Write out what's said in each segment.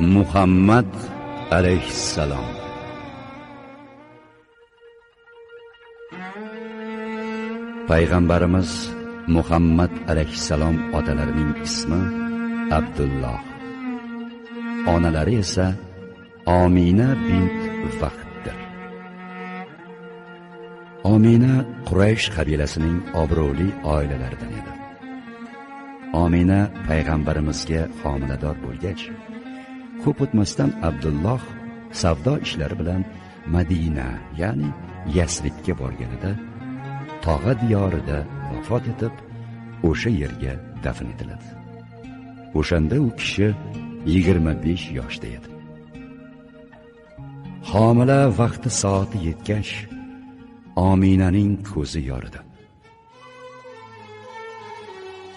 Muhammad alayhissalom. Payg'ambarimiz Muhammad alayhissalom otalarining ismi Abdulloh, onalari esa Omina bint Vahbdir. Omina Quraysh qabilasining obro'li oilalaridan edi. Omina payg'ambarimizga homilador bo'lgach, ko'p o'tmasdan Abdulloh savdo ishlari bilan Madina, ya'ni Yasribga borganida tog'a diyorida vafot etib, o'sha yerga dafn etiladi. O'shanda u kishi 25 yoshda edi. Homila vaqti soati yetgach, Ominaning ko'zi yoridi.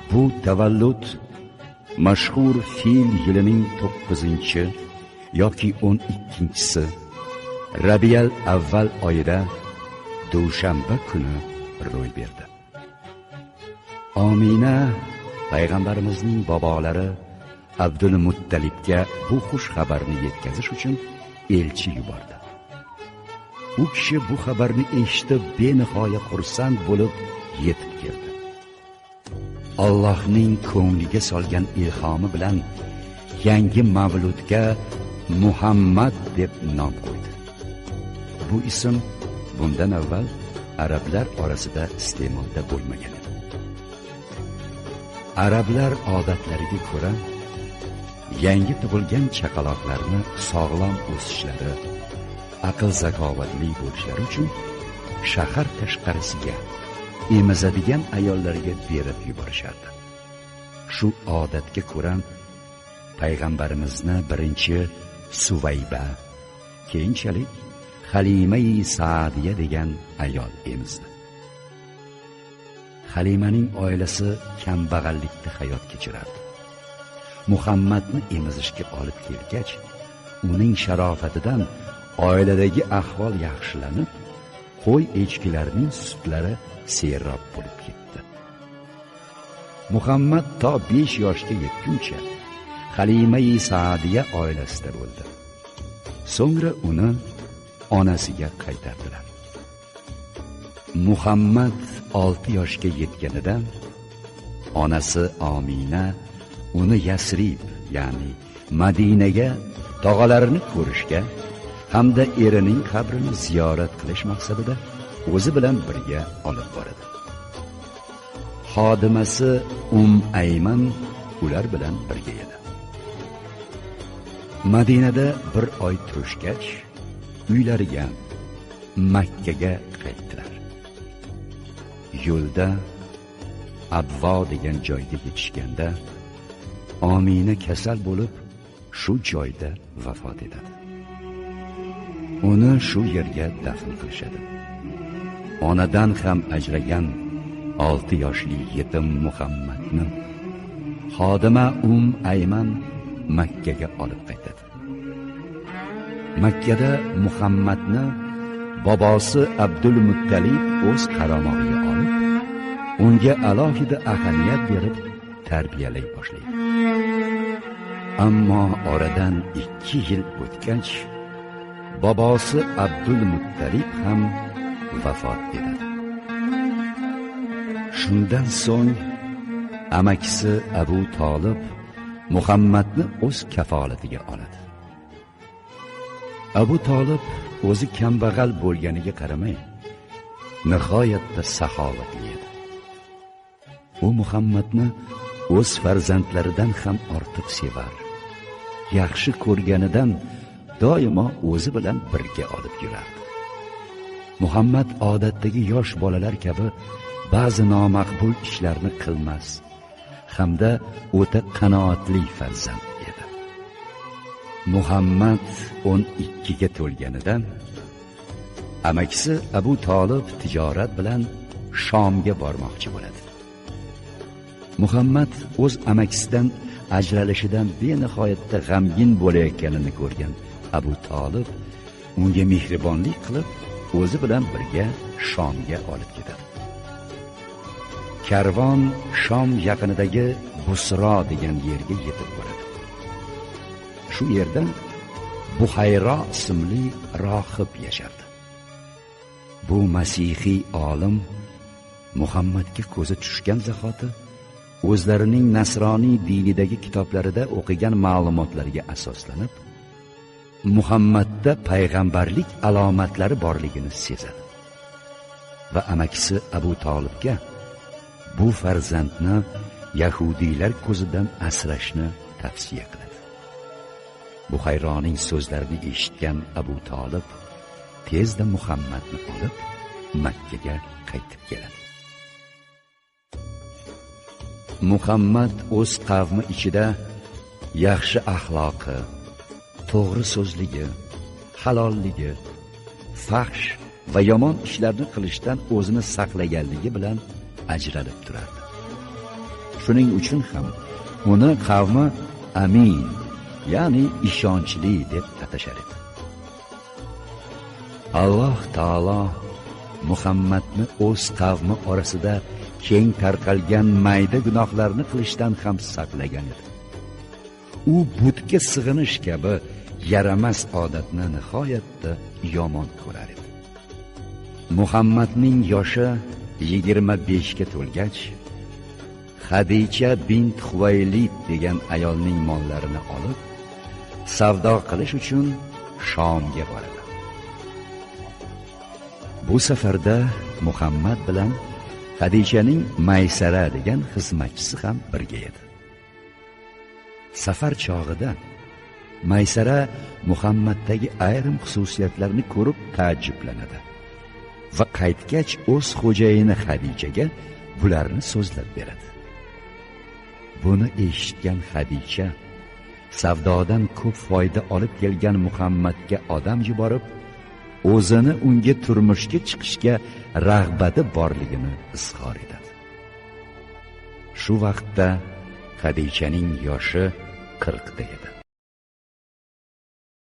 Bu tavallud mashhur fil yilining 9 yoki 12-si Rabiul avval oyida dushanba kuni ro'y berdi. Omina payg'ambarimizning bobolari Abdul Muttalibga bu xush xabarni yetkazish uchun elchi yubordi. U kishi bu xabarni eshitib benihoya xursand bo'lib yetib keldi. Allohning ko'ngliga solgan ilhomi bilan yangi mavludga Muhammad deb nom qo'ydi. Bu ism bundan avval arablar orasida iste'molda bo'lmagan edi. Arablar odatlariga ko'ra, yangi tug'ilgan chaqaloqlarni sog'lom o'sishlari, aql zakovatli bo'lishlari uchun shahar tashqarisiga emizadigan ayollarga berib yuborishardi. Shu odatga ko'ra payg'ambarimizni birinchi Suvayba, keyinchalik Halimai Saadiya degan ayol emizdi. Halimaning oilasi kambag'allikda hayot kechirardi. Muhammadni emizishga olib kelgach, uning sharofatidan oiladagi ahvol yaxshilanib, qo'y echkilarning sutlari serob bo'lib ketdi. Muhammad to 5 yoshga yetguncha Halimai Saadiya oilasida bo'ldi. So'ngra uni onasiga qaytardilar. Muhammad 6 yoshga yetganida onasi Omina uni Yasrib, ya'ni Madinaga tog'alarini ko'rishga hamda erining qabrini ziyorat qilish maqsadida o'zi bilan birga olib boradi. Xodimasi Ayman ular bilan birga edi. Madinada bir oy turishgach, uylariga Makkaga qaytdilar. Yo'lda Abvo degan joyga yetishganda Omina kasal bo'lib, shu joyda vafot etadi. Uni shu yerga dafn qilishadi. Onadan ham ajragan 6 yoshli yetim Muhammadni xodima Ayman Makkaga olib qaytadi. Makkada Muhammadni bobosi Abdul Muttalib o'z qaramog'iga olib, unga alohida ahamiyat berib tarbiyalay boshlaydi. Ammo oradan 2 yil o'tgach, bobosi Abdul Muttalib ham vafot etadi. Shundan so'ng amakisi Abu Tolib Muhammadni o'z kafolatiga oladi. Abu Tolib o'zi kambag'al bo'lganiga qaramay, nihoyatda saxovatli edi. U Muhammadni o'z farzandlaridan ham ortiq sevar, yaxshi ko'rganidan doimo o'zi bilan birga olib yurardi. Muhammad odatdagi yosh bolalar kabi ba'zi nomaqbul ishlarni qilmas hamda o'ta qanoatli farzand edi. Muhammad 12 ga to'lganida amakisi Abu Tolib tijorat bilan Shomga bormoqchi bo'ladi. Muhammad o'z amakisidan ajralishidan benihoyatda g'amgin bo'layotganini ko'rgan Abu Tolib unga mehribonlik qilib, o'zi bilan birga Shomga olib ketadi. Karvon Shom yaqinidagi Busro degan yerga yetib boradi. Shu yerda Buhayro ismli rohib yashardi. Bu masihiy olim Muhammadga ko'zi tushgan zahoti o'zlarining nasroniy dinidagi kitoblarida o'qigan ma'lumotlarga asoslanib, Muhammadda payg'ambarlik alomatlari borligini sezadi. Va amakisi Abu Tolibga bu farzandni yahudiylar ko'zidan asrashni tavsiya qiladi. Buhayroning so'zlarini eshitgan Abu Tolib tezda Muhammadni olib Makkaga qaytib keladi. Muhammad o'z qavmi ichida yaxshi axloqi, to'g'ri so'zligi, halolligi, fahsh va yomon ishlarni qilishdan o'zini saqlaganligi bilan ajralib turardi. Shuning uchun ham uni qavmi amin, ya'ni ishonchli deb atashar edi. Alloh taolo Muhammadni o'z qavmi orasida keng tarqalgan mayda gunohlarni qilishdan ham saqlagan edi. U butga sig'inish kabi yaramas odatni nihoyatda yomon ko'rar edi. Muhammadning yoshi 25 ga to'lgach, Xadicha bint Huvaylid degan ayolning mollarini olib, savdo qilish uchun Shomga boradi. Bu safarda Muhammad bilan Xadichaning Maysara degan xizmatchisi ham birga edi. Safar chog'ida Maysara Muhammaddagi ayrim xususiyatlarni ko'rib taajjublanadi va qaytgach o'z xo'jayini Xadichaga bularni so'zlab beradi. Buni eshitgan Xadicha savdodan ko'p foyda olib kelgan Muhammadga odam yuborib, o'zini unga turmushga chiqishga rag'bati borligini izhor etadi. Shu vaqtda Xadichaning yoshi 40 da edi.